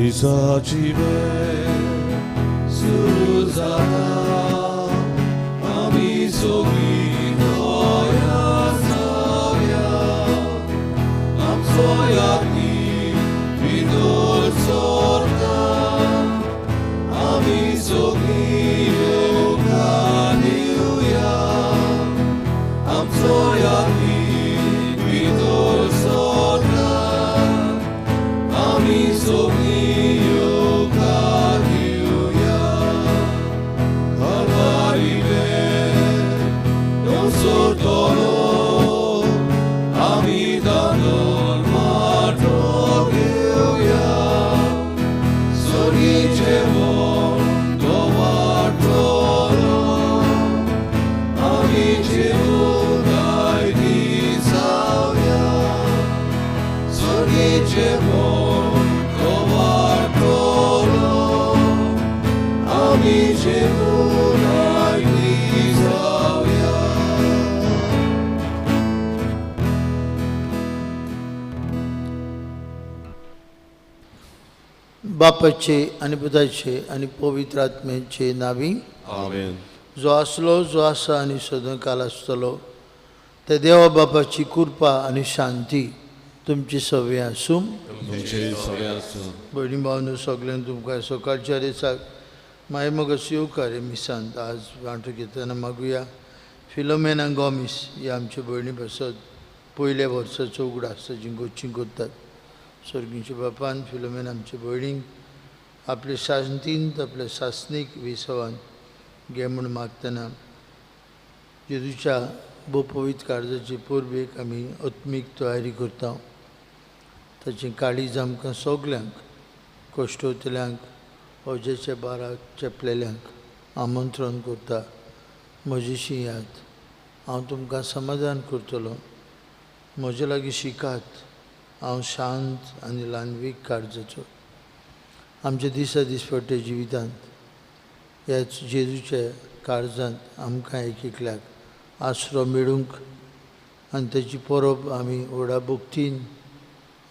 दिसाची वेळ सुरू जाता आमी सगळीं तयार जावया आमचो यादनी भितर सरता आमी सगळीं येवकार दिवया आमचो यादनी भितर सरता आमी सगळीं येवकार दिवया Kalvari non sortolo ami danor martogeuya sorgicevon dovartolo ami cevunai disavya sorgicevon dovartolo ami cevunai disavya. बापाचे आनी पुताचे आनी पवित्र आत्म्याचे नावी. आमेन. जो आसलो, जो आसा आनी सदांकाल आसतलो त्या देवा बापाची कृपा आनी शांती तुमची सगळी आसूं. तुमचे सगळे आसूं. भयणी भावनो, सगळ्यांक तुमकां सकाळच्या दिसाक मागीर मगस येवकार. मिसांत आज वांटो घेतना मागुया फिलोमेना गोमीस ही आमचे भयणी पासत पयल्या वर्साचो उगडास ताची गोच्ची करतात. सर्गीच्या बापान फिलोमेन आमचे भयणीक आपले शांतींत आपल्या सासणीक विसवान घे म्हूण मागतना जेजूच्या भोव पवित्र काळजाचे परबेक आमी आत्मीक तयारी करता. ताचें काळीज आमकां सगल्यांक कश्टवतल्यांक, वजेच्या बाराक चेपलेल्यांक आमंत्रण करता, म्हजेशी यात, हांव तुमकां समाधान करतलो. म्हजे लागीं शिकात, हांव शांत आनी ल्हानवीक काळजाचो. आमच्या दिसा दिसपट्ट्या जिवितांत ह्याच जेजूच्या काळजांत आमकां एक एकल्याक आसरो मेळूंक आनी ताची परब आमी व्हडा भक्तीन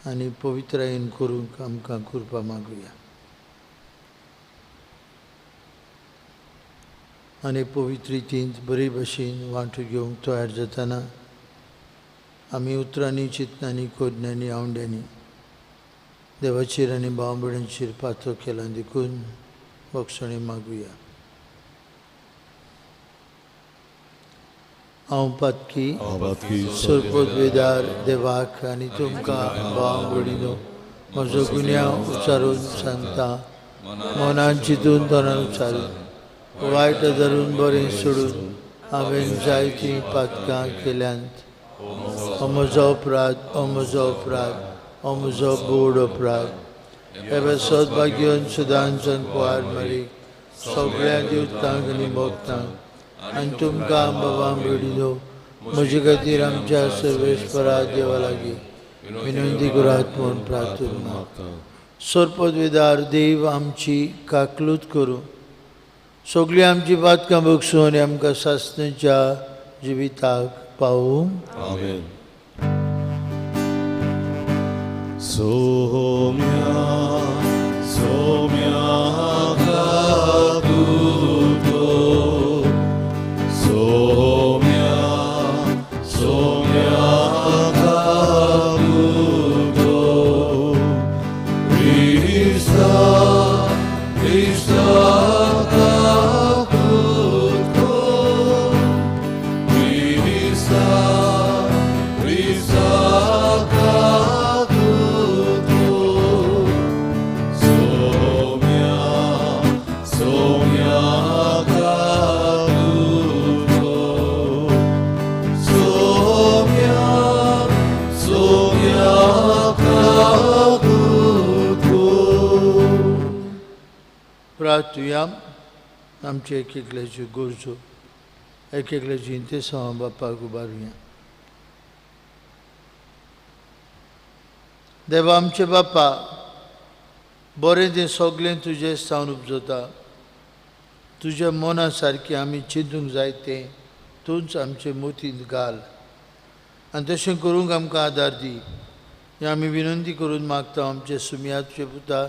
आनी पवित्रायेन करूंक आमकां कृपा मागुया. आनी पवित्र रितींत बरे भशेन वांटो घेवंक तयार जातना आमी उतरांनी, चिंतनांनी, कोदण्यांनी, आवंड्यांनी देवाचेर आनी भाव भयणांचेर पातो केला देखून बक्षणी मागुया. हांव पातकी सरपदवेदार देवाक आनी तुमकां भाव भयणीनो म्हजो गुन्यांव उच्चारून सांगता. मनान चिंतून, तोंडान उच्चारून, वायट धरून बरें सोडून हांवें जायतीं पातकां केल्यांत. हो म्हजो अपराध, हो म्हजो अपराध, हो म्हजो बोड अपराध. हे पासत भाग्यन सदांच्यान कुवार मारी सगळ्या देवतांक आनी भक्तांक आनी तुमकां बाबा भयणीनो म्हजे खातीर आमच्या सर्वेस्परा देवा लागीं विनंती करात म्हूण प्रार्थना मागता. सरपदवेदार देव आमची काकलूत करूं, सगळीं आमची पातकां बगसूं आनी आमकां सासणेच्या जिविताक पावूं. आमेन. सोम्या सोम्या काकुतो, सोम्या सोम्या काकुतो, क्रिस्ता क्रिस्ता काकुतो, क्रिस्ता क्रिस्ता काकुतो, सोम्या सोम्या काकुतो, सोम्या सोम्या काकुतो. प्रार्थुया. आमचे एक एकल्याच्यो गरजो, एक एकल्याची इंतेसांव बापाक उबारुया. देवा आमचे बापा, बरें तें सगळें तुजें सावन उपजता. तुज्या मना सारकें आमी चिंतूंक जाय तें तूंच आमचे मोतींत घाल आनी तशें करूंक आमकां आदार दी. हें आमी विनंती करून मागता आमचे सुमयाचे पुता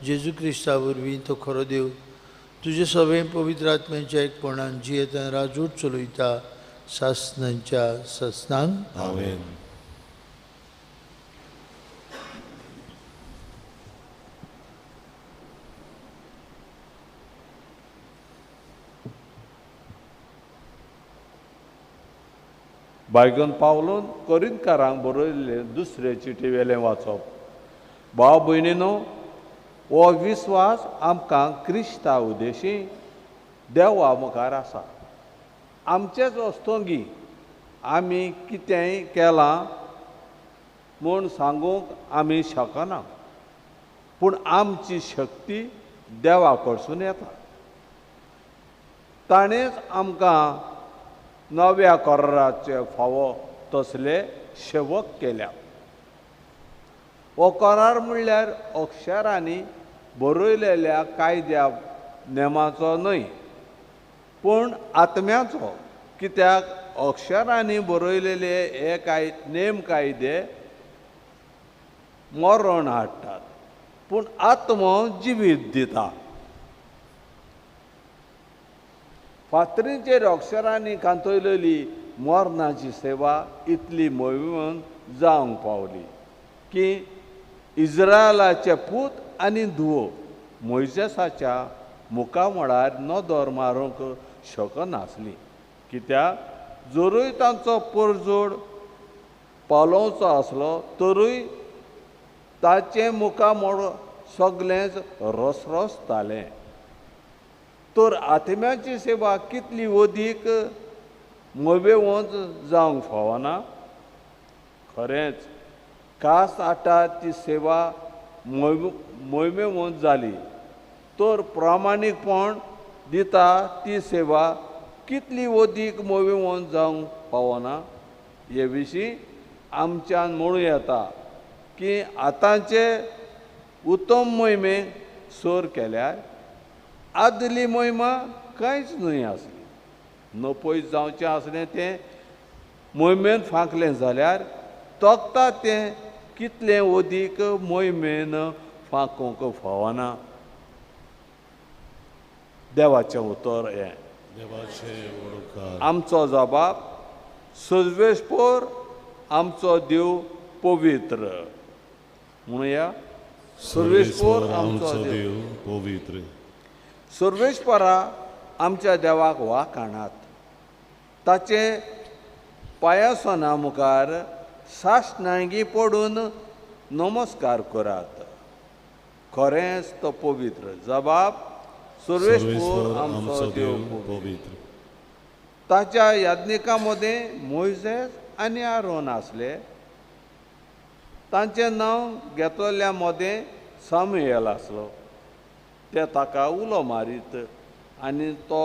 जेजू क्रिस्ता वरवीं तो खरो देव तुजे सगळे पवित्र आत्म्याच्या एकपणान जियेतान राजूट चलयता सासनांच्या सासनांक. आमेन. बायगन पावलून कोरिंतकारांक बरयल्लें दुसरे चिटी वेलें वाचप. भाव भयणीनो, हो विस्वास आमकां क्रिस्ता उद्देशी देवा मुखार आसा. आमचेच वस्तोंगी आमी कितेंय केलां म्हूण सांगूंक आमी शकना, पूण आमची शक्ती देवा कडसून येता. ताणेंच आमकां नव्या कराराचे फावो तसले सेवक केल्या. हो करार म्हणल्यार अक्षरांनी बरयलेल्या कायद्या नेमाचो न्हय, पूण आत्म्याचो. कित्याक अक्षरांनी बरयलेले हे काय नेम कायदे मरण हाडटात, पूण आत्मो जिवीत दिता. फातरींचेर अक्षरांनी कांतयलेली मरणाची सेवा इतली मोहिमेन जावंक पावली की इज्रायलाचे पूत आनी धुवो मोयजेसाच्या मुखामळार नदर मारूंक शकनासली. कित्याक जरूय तांचो परजोड पालोवचो आसलो तरूय ताचें मुखामळ सगळेंच रसरसतालें. तर आत्म्याची सेवा कितली अदीक मोबेवंत जावंक फावना. खरेंच खास आटा ती सेवा मोहिमेवंत जाली तर प्रामाणीकपण दिता ती सेवा कितली अदीक मोहिमेवंत जावंक पावना. हे विशीं आमच्यान म्हणूं येता की आतांचे उत्तम मोहिमे सर केल्यार आदली मोहिमा कांयच न्हय आसली. नपयत जावचें आसलें तें मोहिमेन फांकलें जाल्यार तोखता तें कितलें अदीक मोहिमेन फांकूंक फावना. देवाचें उतर हें. आमचो जबाब सर्वेस्पोर आमचो देव पवित्र म्हणुया. सर्वेस्पोर आमचो देव पवित्र. सर्वेस्परा आमच्या देवाक वाखाणात, ताचे पांयासना मुखार सासणांगी पडून नमस्कार करात. खरेंच तो पवित्र. जबाब सर्वेस्पोर आमचो देव पवित्र. ताच्या याज्ञिकां मदें मोयजेस आनी आरोन आसले. तांचें नांव घेतल्या मदें सामुएल आसलो. ते ताका उलो मारीत आनी तो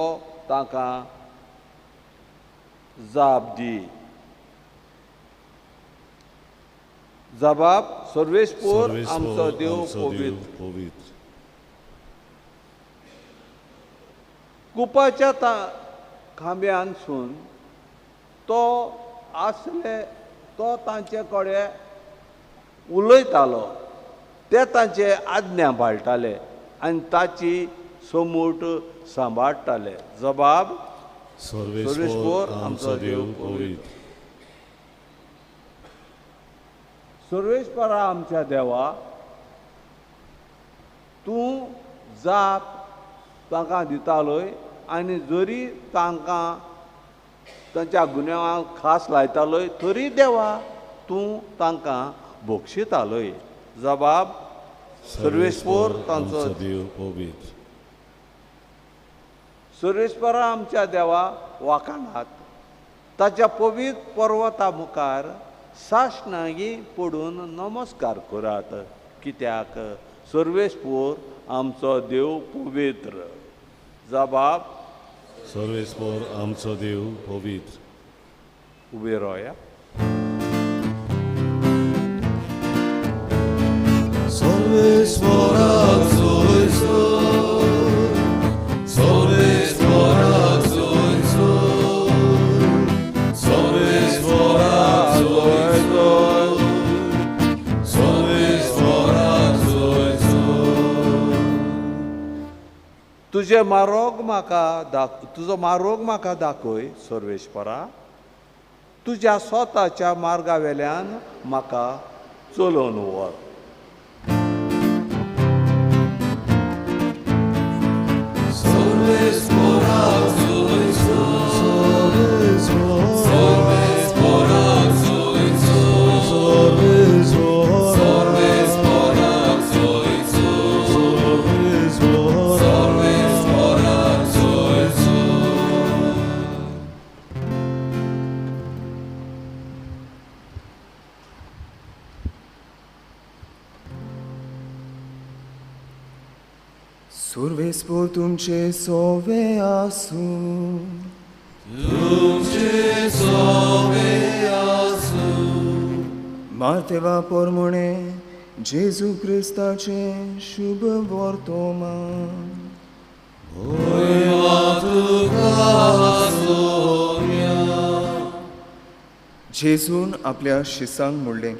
ताका जाप दी. जबाब सर्वेस्पोर आमचो देव पवित्र. कुपाच्या खांब्यानसून तो आसले, तो तांचे कडेन उलयतालो. ते तांचे आज्ञा पाळटाले आनी ताची सोमूट सांबाळटाले. जबाब सर्वेस्पोर आमचो देव पवित्र. सर्वेस्परा आमच्या देवा, तूं जाप तांकां दितालोय आनी जरी तांकां तांच्या गुन्यांवांक खास लायतालोय तरी देवा तूं तांकां बक्षितालोय. जबाब सर्वेस्पोर तांचो देव पवित्र. सर्वेस्परा आमच्या देवा वाखाणात, ताच्या पवित्र पर्वता मुखार सासणांगी पडून नमस्कार करात. कित्याक सर्वेस्पोर आमचो देव पवित्र. जबाब सर्वेस्पोर आमचो देव पवित्र. उबे रावया. सर्वेस्पोरा. तुजें मारोग म्हाका तुजो मारोग म्हाका दाखय सर्वेस्परा, तुज्या स्वताच्या मार्गा वेल्यान म्हाका चलोवन व्हर. सर्वेस्पोर तुमचे सोवे आसूं, तुमचे सोवे आसूं. मातेवा पोरमोणे जेजू क्रिस्ताचे शुभ वर्तमान. जेजून आपल्या शिसांक म्हणलें,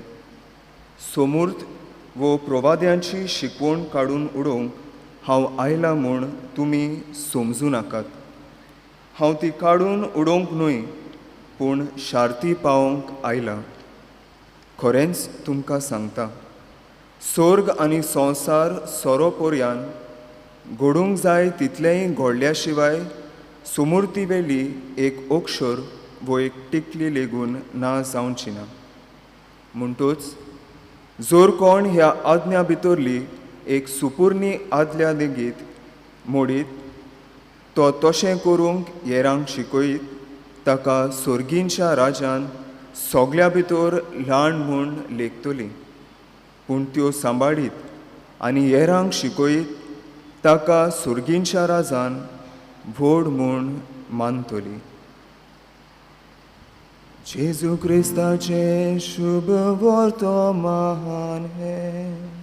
सोमूर्त वो प्रवाद्यांची शिकवण काडून उडोवंक हांव आयला म्हूण तुमी समजूं नाकात. हांव ती काडून उडोवंक न्हय, पूण शार्ती पावोवंक आयला. खरेंच तुमकां सांगता, सोर्ग आनी संवसार सोरो पर्यान घडूंक जाय तितलेंय घडल्या शिवाय सुमुर्ती वेली एक अक्षर वो एक टिकली लेगून ना जावची ना. म्हणटूच जर कोण ह्या आज्ञा भितरली एक सुपुर्णी आदल्या लेगीत मोडीत, तो तशें करूंक येरांक शिकयत, ताका सोर्गींच्या राजान सगल्या भितर ल्हान म्हूण लेखतली. पूण त्यो सांबाळीत आनी येरांक शिकयत ताका सोर्गींच्या राजान व्हड म्हूण मानतली. जेजू क्रिस्ताचें शुभ वर्तमान हें.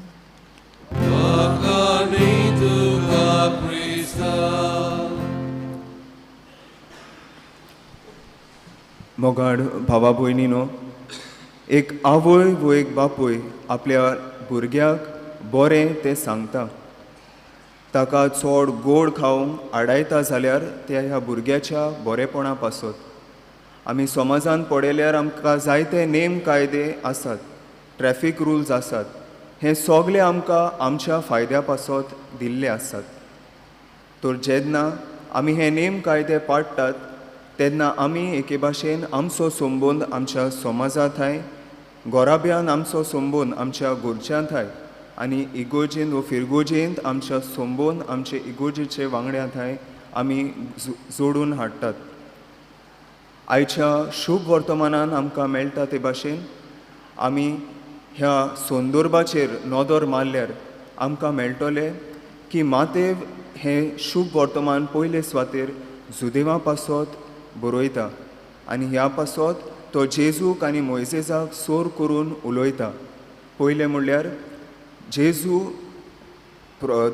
मोगाड भावा भयणीनो, एक आवय वो एक बापूय आपल्या भुरग्याक बरें तें सांगता, ताका चड गोड खावंक आडायता जाल्यार त्या ह्या भुरग्याच्या बरेपणा पासत. आमी समाजान पळयल्यार आमकां जायते नेम कायदे आसात, ट्रॅफीक रुल्स आसात, हे सगळे आमकां आमच्या फायद्या पासत दिल्ले आसात. तर जेन्ना आमी हे नेम कायदे पाळटात तेन्ना आमी एके भाशेन आमचो संबंद आमच्या समाजा थांय, गोराब्यान आमचो संबंद आमच्या घरच्यां थांय, आनी इगोजेंत वो फिरगोजेंत आमच्या संबंद आमचे इगोजेचे वांगड्या थांय आमी जोडून हाडटात. आयच्या शुभ वर्तमानान आमकां मेळटा ते भाशेन आमी ह्या संदर्भाचेर नदर मारल्यार आमकां मेळटलें की मातेव हें शुभ वर्तमान पयले सुवातेर जुदेवा पासत बरयता आनी ह्या पासत तो जेजूक आनी मोयजेजाक सोर करून उलयता. पयलें म्हणल्यार जेजू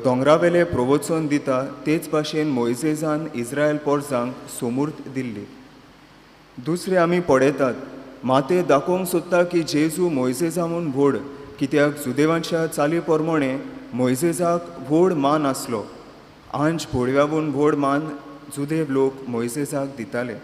दोंगरावेलें प्रवचन दिता तेच भाशेन मोयजेजान इस्रायल पोरजांक सोमूर्त दिल्ली. दुसरें आमी पळयतात माते दाखोवंक सोदता की जेजू मोयजेजा म्हूण व्हड, कित्याक जुदेवांच्या चाली प्रमाणे मोयजेजाक व्हड मान आसलो. आंज भोडव्या म्हूण व्हड मान जुदेव लोक मोयजेजाक दिताले.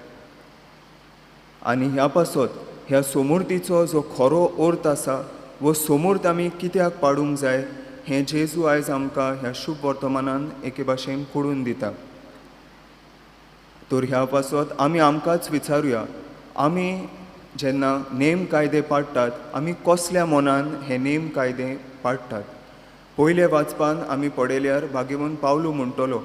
आनी ह्या पासत ह्या सोमुर्तीचो जो खरो अर्थ आसा वो सोमूर्त आमी कित्याक पाडूंक जाय हें जेजू आयज आमकां ह्या शुभ वर्तमानान एके भाशेन कळून दिता. तर ह्या पासत आमी आमकांच विचारुया, आमी जेन्ना नेम कायदे पाळटात आमी कसल्या मनान हे नेम कायदे पाळटात. पयले वाचपान आमी पळयल्यार भागेवन पावलू म्हणटलो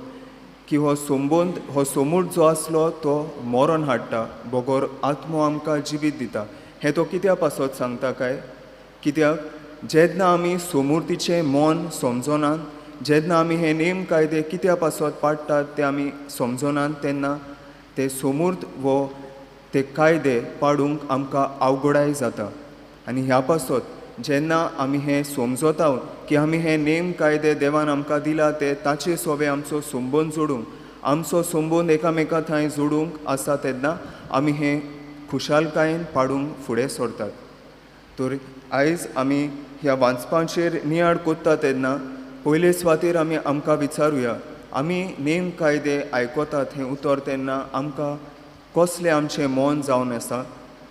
की हो संबंद, हो सोमूर्त जो आसलो तो मरण हाडटा, बगर आत्मो आमकां जिवीत दिता. हें तो कित्या पासत सांगता काय? कित्याक जेन्ना आमी सोमुर्तीचें मन समजनात, जेन्ना आमी हे नेम कायदे कित्या पासत पाळटात ते आमी समजनात, तेन्ना ते सोमूर्त वो ते कायदे पाडूंक आमकां अवघडाय जाता. आनी ह्या पासत जेन्ना आमी हें समजता की आमी हे नेम कायदे देवान आमकां दिला ते ताचे सोवे आमचो संबंद जोडूंक, आमचो संबंद एकामेका थंय जोडूंक आसा, तेन्ना आमी हें खुशालकायेन पाडूंक फुडें सरतात. तर आयज आमी ह्या वाचपाचेर नियाळ कोत्ता तेन्ना पयले सुवातेर आमी आमकां विचारुया आमी नेम कायदे आयकतात हें उतर तेन्ना आमकां कसलें आमचें मन जावन आसा,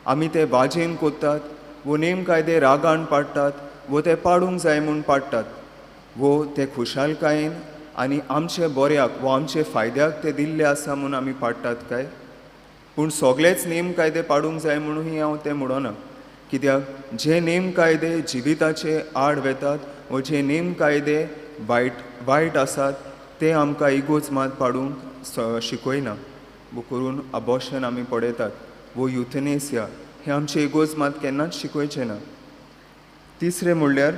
आमी ते वाजेन कोत्तात वो नेम कायदे रागान पाडटात वो ते पाडूंक जाय म्हूण पाडटात वो ते खुशालकायेन आनी आमचे बऱ्याक वो आमचे फायद्याक ते दिल्ले आसा म्हूण आमी पाडटात काय? पूण सगळेच नेम कायदे पाडूंक जाय म्हणूनय हांव तें म्हणना, कित्याक जे नेम कायदे जिविताचे आड वेतात वो जे नेम कायदे वायट वायट आसात ते आमकां इगोज मात पाडूंक शिकयना. वो करून अबॉर्शन आमी पळयतात वो युथनेसिया हें आमचे इगोज मात केन्नाच शिकयचें ना. तिसरें म्हणल्यार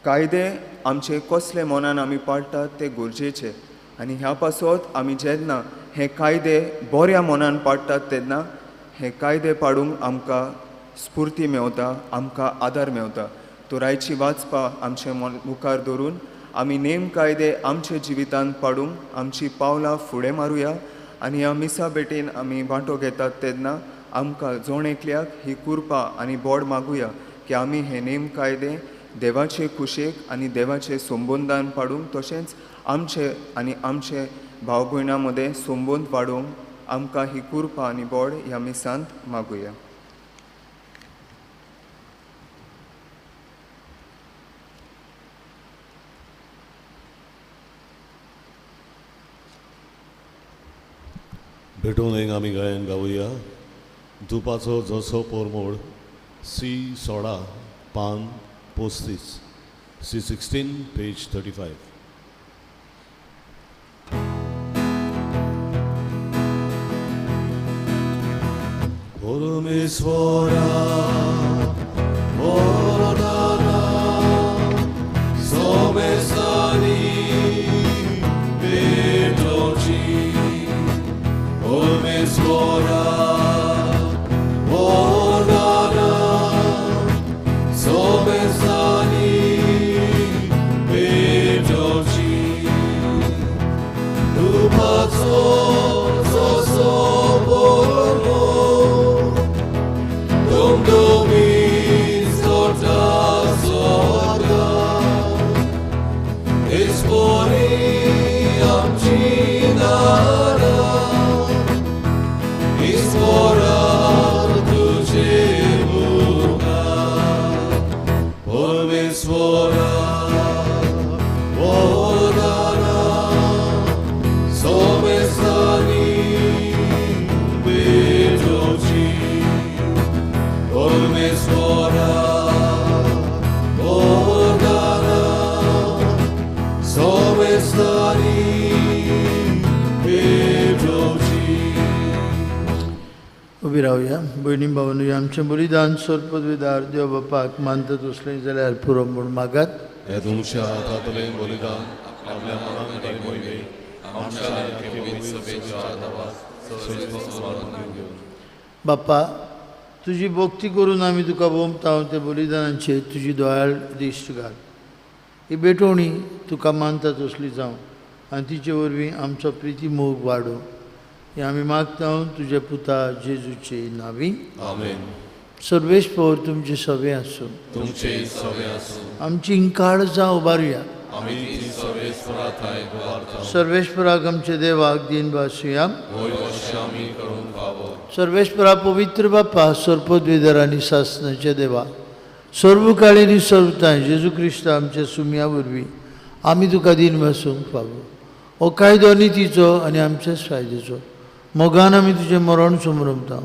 कायदे आमचे कसले मनान आमी पाडटात ते गरजेचे आनी ह्या पासत आमी जेन्ना हे कायदे बऱ्या मनान पाडटात तेन्ना हे कायदे पाडूंक आमकां स्फुर्ती मेवता, आमकां आदार मेवता. तर आयची वाचपा आमचे मन मुखार धरून आमी नेम कायदे आमच्या जिवितांत पाडूंक आमची पावलां फुडें मारुया आनी ह्या मिसा भेटेन आमी वांटो घेतात तेन्ना आमकां जण एकल्याक ही कृपा आनी बोड मागुया की आमी हे नेम कायदे देवाचे खुशेक आनी देवाचे संबंदान पाडूंक तशेंच आमचे आनी आमचे भाव भयणां मदें संबंद वाडोवंक आमकां ही कृपा आनी बोड ह्या मिसांत मागुया. भेटून एक आमी गायन गावया. धुपाचो जसो पोरमोड सी 16 पान 35, C 16 page 35. परमेश्वरा वरदाना सोमेसानी भेटोची, परमेश्वरा वरदाना सोमेसानी भेटोची, धुपाचो जसो पोरमोड दुमदुमीत चडटा स्वर्गात, इस्पोरी आमची दारां, इस्पोरा तुजे मुखार. परमेश्वरा वरदाना सोमेसानी भेटोची, परमेश्वरा वरदाना सोमेसानी भेटोची. उबी रावया. भयणी भावांनो, आमचें बलिदान सर्पदविदार देव बापाक मानता तसलें जाल्यार पुरो म्हूण मागात. हे तुमच्या हातांतलें बलिदान आपल्या मनान आनी मोहिमे आमच्या पवित्र सभेच्या नांवान सर्वेस्परान घेवन. बापा, तुजी भक्ती करून आमी तुका बोमता ते बलिदानाचेर तुजी दोयाळ दिश्ट घाल. ही भेटवणी तुका मानता तसली जावं आनी तिचे वरवीं आमचो प्रिती मोग वाडोवं, हें आमी मागता तुज्या पुता जेजूचे नांवी. आमेन. सर्वेस्पर तुमचे सवे आसूं, तुमचे सवे आसूं. आमची काळजां उबारुया. आमी ती सर्वेस्परा थांय उबारता. सर्वेस्पराक आमच्या देवाक दीन भासुया. होय अशें आमी करूंक फावो. सर्वेस्परा पवित्र बापा, सर्पद्विधर आनी सासनाच्या देवा, सर्व काळी आनी सर्वताय जेजू क्रिस्त आमच्या सुमया वरवीं आमी तुका दीन भासूंक फावो. हो कायदो नितीचो आनी आमच्याच फायद्याचो. मोगान आमी तुजें मरण समरमता,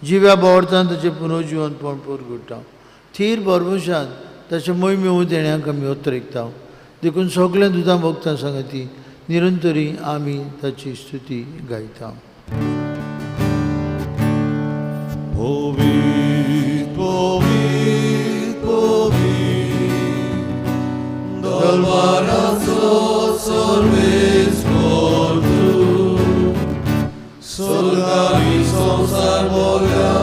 जिव्या बोवडतान ताचें पुनर्जिवनपण परगुट्टा, थीर भरवशान ताचें मोय देण्याक आमी अत्रेकता. देखून सगळें दुदां भोगता सांगती निरंतरी आमी ताची स्तुती गायता. पवित्र पवित्र पवित्र दरबाराचो सर्वेस्पर तूं, स्वर्गानी संवसार भरल्या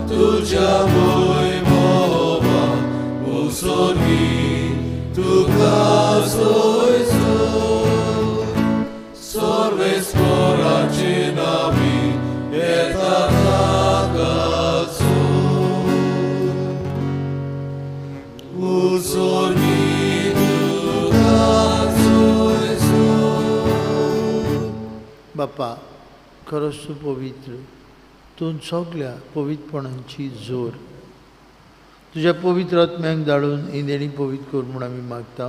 तुज्या वैभवान, उसोर्गी तुका सोयसो सर्वेस्पराचे नांव. बापा, खरोच तूं पवित्र, तूं सगल्या पवित्रपणांची जोर। तुज्या पवित्र आत्म्यांक धाडून ही देणी पवित्र कर म्हूण आमी मागता।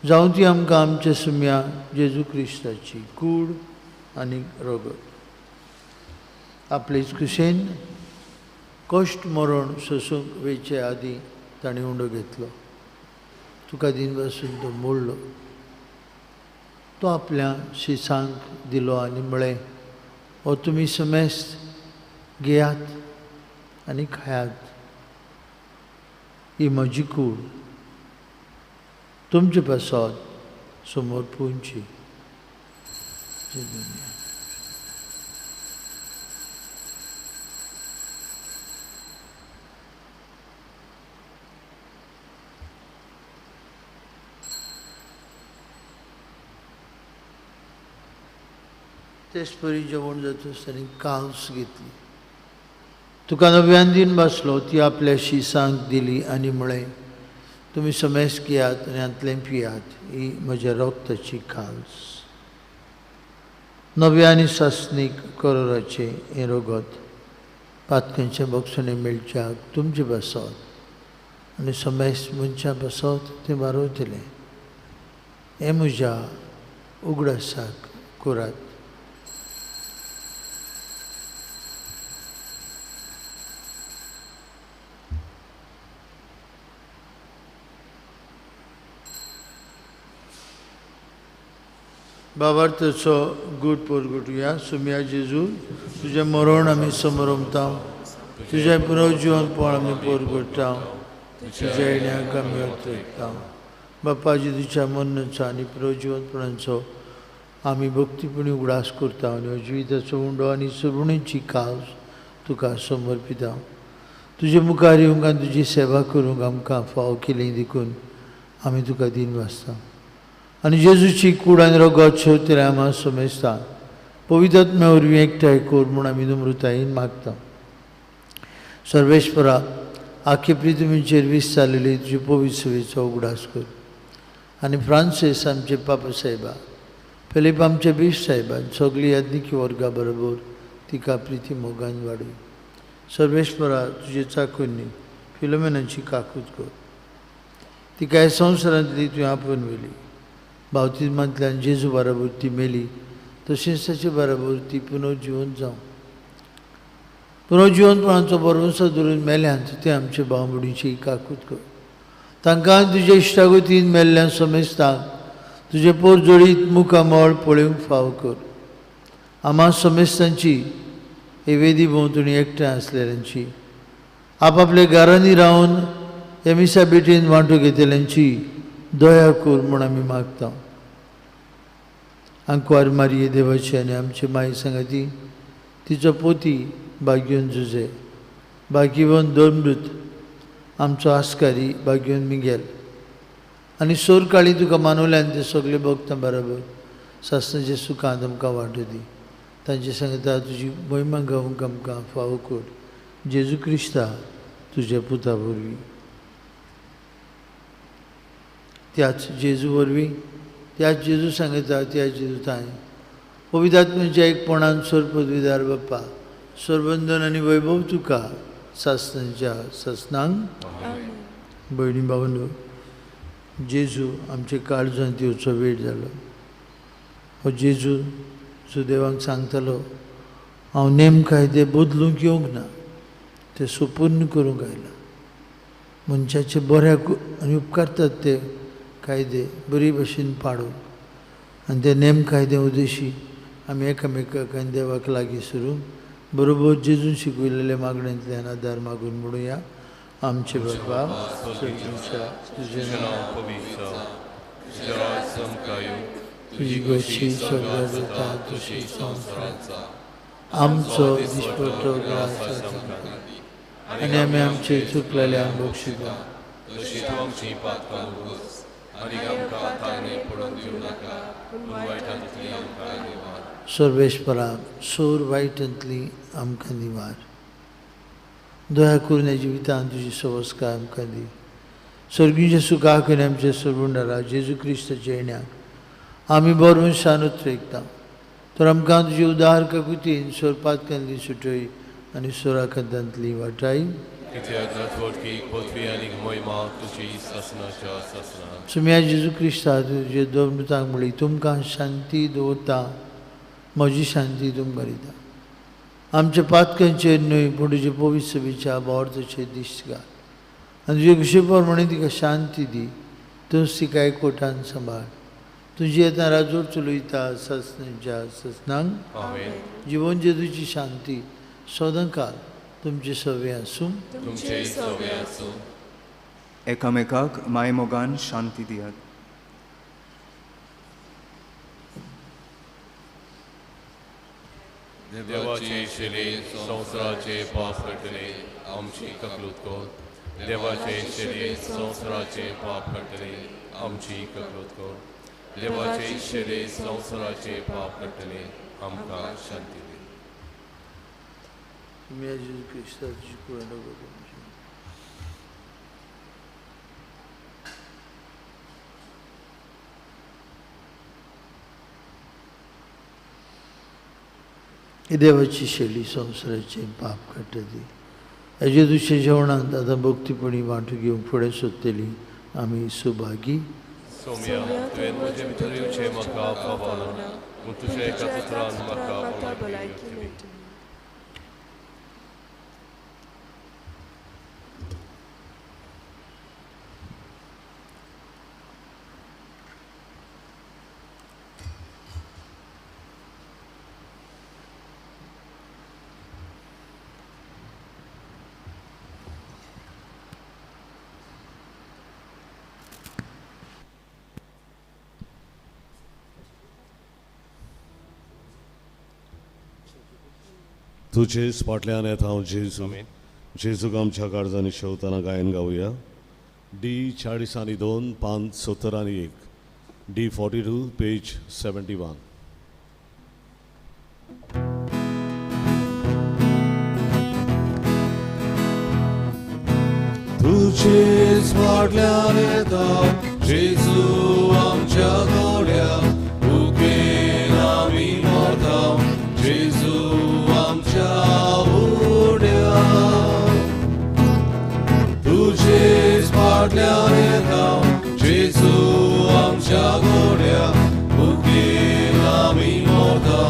जावं ती आमकां आमच्या सुम्या जेजू क्रिस्ताची कूड आनी रगत। आपलेच कुशेन कश्ट मरण सोसूंक वेचे आदीं ताणें उंडो घेतलो, तुका दिनवासून तो मोडलो, तो आपल्या शिसांक दिलो आनी म्हळें, हो तुमी समेस्त घेयात आनी खायात, ही म्हजी कूड तुमचे पासत समोर पुंची। तेच परी जेवण जातच ताणें कांस घेतली, तुका नव्यान दीन बसलो, ती आपल्या शिसांक दिली आनी म्हळें, तुमी समेस्त घेयात आनी हांतलें पियात, ही म्हज्या रक्ताची कांस, नव्या आनी सासणीक करोराचें हें रगत पातकांचें बक्षणें मेळच्याक तुमचे पासत आनी समेस्त मनशां पासत तें बारवतलें। हें म्हज्या उगडासाक करात। बाबार्थचो गूट पोरगुटया। सुम्या जेजू, तुजें मरण आमी समरमता, तुजें पुनर्जिवनपण आमी पोरगुट्टा, तुज्या येण्याक आमी अतरेकता। बापा जेजूच्या मरणाचो आनी पुनर्जिवनपणाचो आमी भक्तीपणी उगडास करता आनी जिविताचो उंडो आनी सरुणेची काज तुका समर्पिता। तुजे मुखार येवंक आनी तुजी सेवा करूंक आमकां फाव केली देखून आमी तुका दीन वाचता आनी जेजूची कूड आनी रगत शेवतले आमा समेस्ता पवित्र आत्म्या वरवीं एकठांय कर म्हूण आमी नम्रतायेन मागता। सर्वेश्वरा, आख्खे पृथ्वीचेर वीस जालेली तुजी पवित्र सेवेचो उगडास कर आनी फ्रांसीस आमचे पापा साहेबा, फिलीप आमचे बीश साहेबान, सगळी याज्ञिकी वर्गा बरोबर तिका प्रिती मोगान वाडय। सर्वेश्वरा, तुजे चाकूंनी फिलोमेनाची काकूत कर, तिका ह्या संवसारांतली तुवें आपोवन व्हेली, बावतिज्मांतल्यान जेजू बराबर ती मेली, तशेंच ताचे बराबर ती पुनर्जिवन जावं। पुनर्जिवनपणाचो भरवंसो धरून मेल्यांत ते आमचे भाव भयणीची काकूत कर, तांकां तुजे इश्टागतीन मेल्ल्यान समेस्तांक तुजे पोर जोडीत मुखामळ पळोवंक फाव कर। आमा समेस्तांची हे वेदी भोंवतणी एकठांय आसलेल्यांची, आपापल्या घरांनी रावन हे मिसा बेटीन वांटो घेतल्यांची दया कर म्हूण आमी मागता। आंकवार मारये देवाची आनी आमचे माई सांगाती, तिचो पोती बाग्योन जुजे, बागीवन दोनमृत, आमचो आस्कारी बाग्योन मिगेल आनी सोर काळी तुका मानवल्यान ते सगळे भक्तां बराबर सासणाचे सुखांत आमकां वांटो दी। तांचे सांगता तुजी महिमा गावंक आमकां फावो कर, जेजू क्रिस्ता तुज्या पुता वरवीं। त्याच जेजू वरवीं, त्याच जेजू सांगता, त्याच जेजू तांय पवित्र आत्म्याच्या एकपणान सोर पदवीदार बाप्पा, सोरबंधन आनी वैभव तुका सासणाच्या सासणांक। भयणी भावंडो, जेजू आमचे काळजांत येवचो वेळ जालो। हो जेजू सुदेवांक सांगतालो, हांव नेम कायदे बदलूंक येवंक ना, ते सुपूर्ण करूंक आयला। मनशाचे बऱ्याक आनी उपकारतात ते कायदे बरी भशेन पाडून आनी ते नेम कायदे उद्देशी आमी एकामेकाक आनी देवाक लागीं सरून बरोबर जेजून शिकयलेल्या मागण्यांतल्यान आदार मागून म्हणुया। आमचे बाबा तुजें नांव पवित्र जावं, तुजें राज आमकां येवं, तुजी गोशी स्वर्गार जाता तशी संवसारांत जावं. आमचो दिसपट्टो ग्रास आमकां दी आनी आमी आमचे चुकलेल्यांक बक्षिता तशी तूं आमची पातकां उगोस आनी आमकां ताणे पडून दिवं नाका, पूण वायटांतली आमकां निवार. सर्वेश्वरा, सोर वायटांतली आमकां निवार। दया करून ह्या जिवितांत तुजी सवस्काय आमकां दी। सर्गीच्या सुखाक आनी आमच्या सर्वंडारा जेजू क्रिस्ताच्या येण्याक आमी बरोवन शान उतरेकता। तर आमकां तुजी उदार काकुतीन सोरपातकांतली सुटय आनी सोराखातांतली वाटाय. सुम्या जेजू क्रिस्ता तुजे दोन दुतांक म्हणली, तुमकां शांती दवरता, म्हजी शांती तुमकां दिता. आमच्या पातकांचेर न्हय पूण तुजे पवित्र सभेच्या भावार्थाचेर दिश्ट घाल आनी तुजे खुशे प्रमाणे तिका शांती दी. तूंच तिका एकवटान सांबाळ. तुजी येता राजोर चलयता ससनाच्या ससनांक. जिवन जेजूची शांती सदांकाल तुमचे सवे आसूं. एकामेकाक मायमोगान शांती दियात. देवाचे शिले संवसाराचे पाप काडटले आमची ककलूत कर. देवाचे शिले संवसाराचे पाप काडटले आमची ककलूत कर. देवाचे शिले संवसाराचे पाप काडटले आमकां शांती दी. देवाची शैली संवसाराचे पाप काडटा ती हेजे दुसऱ्या जेवणांत आतां भक्तीपणी वांटो घेवंक फुडें सोदतली आमी सुभागी. सोम्या, तुवें म्हजे भितर येवचें म्हाका फावना, पूण तुज्या एका उतरान म्हाका भलायकी मेळटली. तुजेच फाटल्यान येता हांव जेजू. जेजूक आमच्या काळजांनी शेवतना गायन गावया. डी 40 आनी 2 5 70 आनी 1, डी 42 पेज 71. तुजेच फाटल्यान येता जेजू आमच्या गोड्या, भुकेन आमी मरता जेजू आमच्या उड्या. तुजेच फाटल्यान येता जेजू आमच्या गोड्या, भुकेन आमी मरता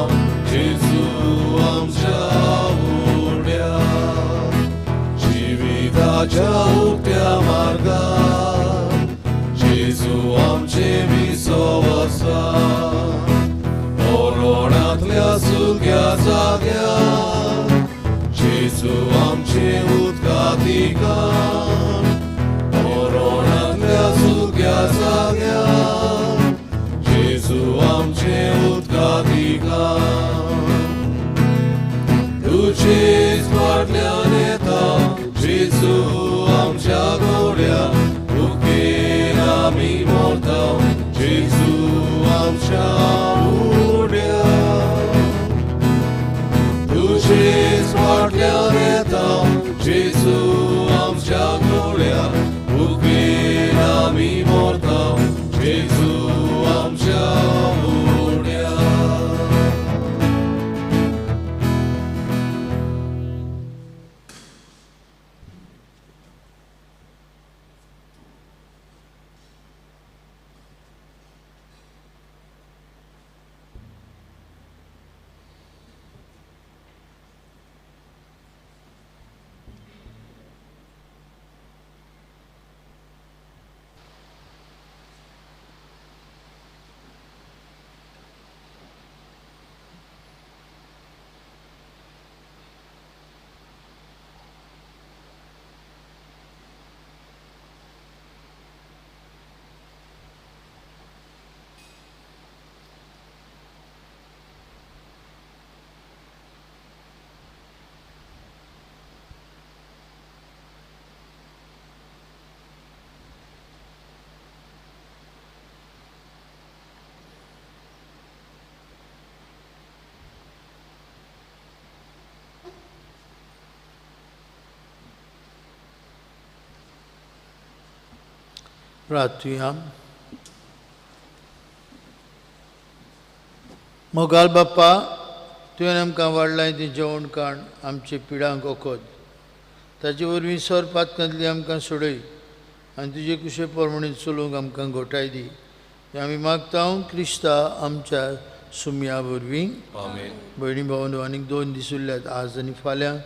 जेजू आमच्या उड्या. जिविताच्या उक्त्या मार्गार जेजू आमचे विसव आसा. मरणांतल्या सुक्या जाग्यार जेजू आमचे उदका ठिकाण. मरणांतल्या सुक्या जाग्यार जेजू आमचे उदका ठिकाण. तुजेच फाटल्यान येता जेजू आमच्या गोड्या, भुकेन आमी मरता जेजू आमच्या उड्या. तुजेच फाटल्यान येता जेजू आमच्या गोड्या, भुकेन आमी मरता जेजू आमच्या उड्या. प्रार्थुया. मोगाल बाप्पा, तुवें आमकां वाडलां तें जेवण काण आमचे पिडांक वखद, ताचे वरवीं सर पातकांतली आमकां सोडय आनी तुजे कुशे प्रमाणे चलूंक आमकां घोटाय दी. हें आमी मागता क्रिस्ता आमच्या सुमया वरवीं. भयणी भावनो, आनीक 2 दीस उरल्यात, आज आनी फाल्यां.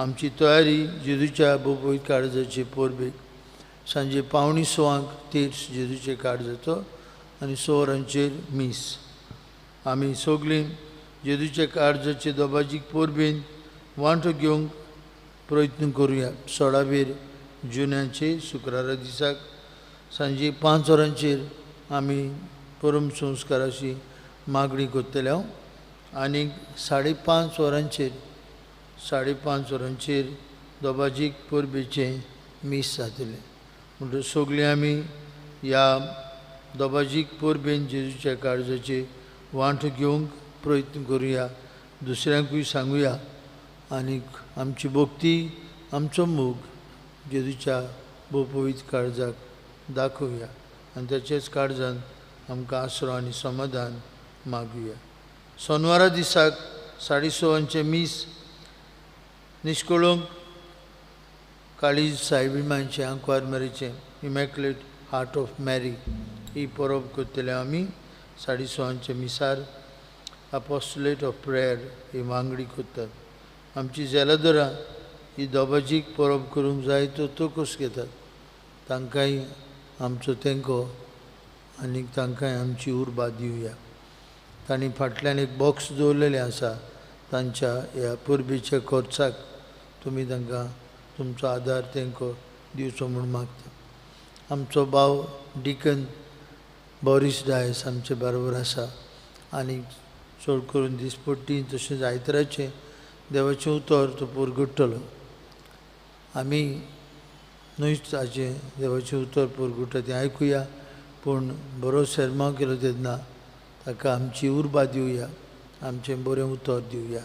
आमची तयारी जेजूच्या बोपयत काळजाचे परबेक सांजे 5:45 तेर्स जेजूचे काळजाचो आनी 6 वरांचेर मीस. आमी सगळीं जेजूच्या काळजाचे दोबाजीक परबेन वांटो घेवंक प्रयत्न करुया. 16 जुन्याचे शुक्रारा दिसाक सांजे 5 वरांचेर आमी परम संस्काराची मागणी करतले हांव आनी 5:30 वरांचेर 5:30 वरांचेर दोबाजीक परबेचें मीस जातलें. म्हणटकच सगळीं आमी ह्या दोबाजीक परबेन जेजूच्या काळजाचे वांटो घेवंक प्रयत्न करुया, दुसऱ्यांकूय सांगुया आनी आमची भक्ती, आमचो मोग जेजूच्या भोवपवीत काळजाक दाखोवया आनी ताचेच काळजान आमकां आसरो आनी समाधान मागुया. सोनवारा दिसाक 6:30 मीस निश्कळूंक काळीज सायबी मांयचें आंकवार मरीचें इमॅक्युलेट हार्ट ऑफ मॅरी ही परब करतले आमी. 6:30 मिसार अपोस्टलेट ऑफ प्रेयर ही मागणी करतात. आमची जेलादोरां ही दोबाजीक परब करूंक जाय तो तोकस घेतात, तांकांय आमचो तेंको आनी तांकांय आमची उर्बा दिवया. तांणी फाटल्यान एक बॉक्स दवरलेलें आसा, तांच्या ह्या परबेच्या खर्चाक तुमी तांकां तुमचो आदार तेंको दिवचो म्हूण मागता. आमचो भाव डिकन बॉरीस डायस आमचे बरोबर आसा आनी चड करून दिसपट्टी तशेंच आयतराचें देवाचें उतर तो परगट्टलो. आमी न्हूच ताचें देवाचें उतर परगट्टा तें आयकुया, पूण बरो सेर्मांव केलो तेन्ना ताका आमची उर्बा दिवया, आमचें बरें उतर दिवया.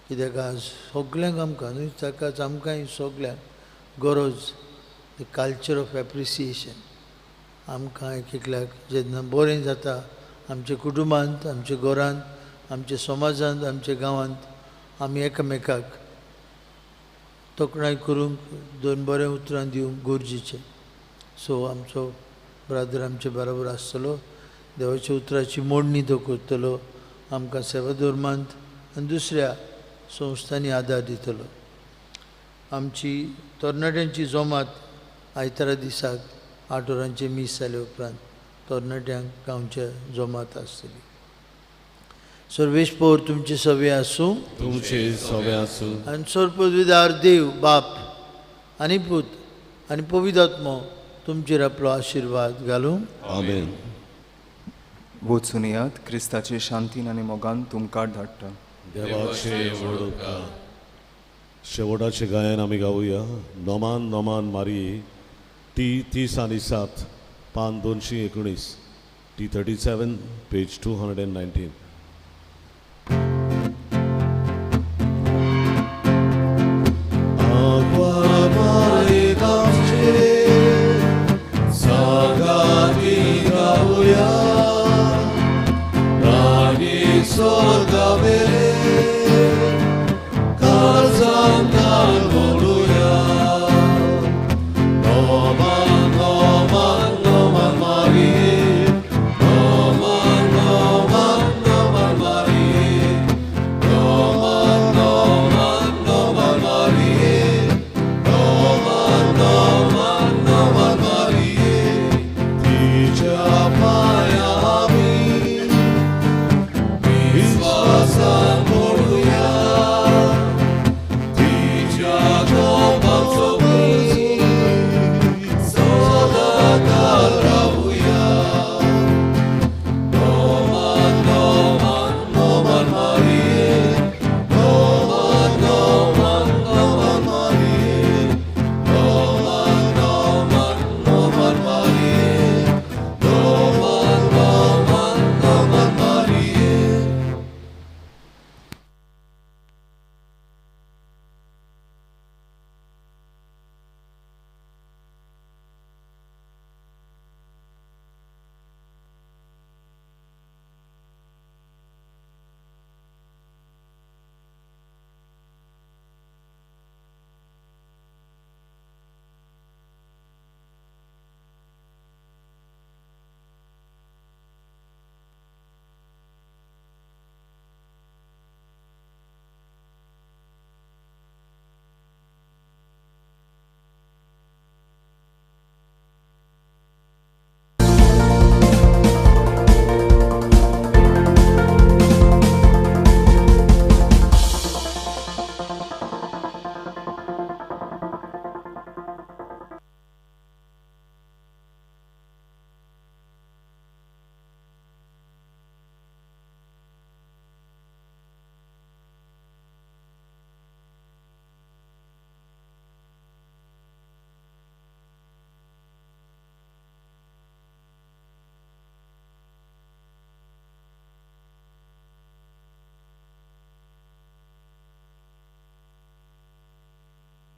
कित्याक आज सगल्यांक आमकां न्हय ताकाच आमकांय सगल्यांक गरज the culture of appreciation. आमकां एक एकल्याक जेन्ना बरें जाता आमच्या कुटुंबांत, आमच्या घरांत, आमच्या समाजांत, आमच्या गांवांत, आमी एकामेकाक तोखणाय करूंक 2 बरें उतरां दिवंक गरजेचें. सो आमचो ब्रादर आमचे बरोबर आसतलो, देवाच्या उतराची मोडणी तो करतलो, आमकां सेवा धर्मांत आनी दुसऱ्या संस्थांनी आदार दितलो. आमची तरणाट्यांची जमात आयतारा दिसाक 8 वरांचें मीस जाले उपरांत तरणाट्यांक गांवच्या जमात आसतली. सर्वेस्पोर तुमचे सवे आसूं, तुमचे सवे आसूं. आनी सर्वपदवीदार देव बाप आनी पूत आनी पवित्र आत्मो तुमचेर आपलो आशिर्वाद घालूं. आमेन. वचून येयात, क्रिस्ताचे शांतीन आनी मोगान तुमकां धाडटा. देवाचे व्हड उपकार. शेवटाचें गायन आमी गावया. नोमान नोमान मारी टी 30 आनी 7 पान 219 T 37 page 219.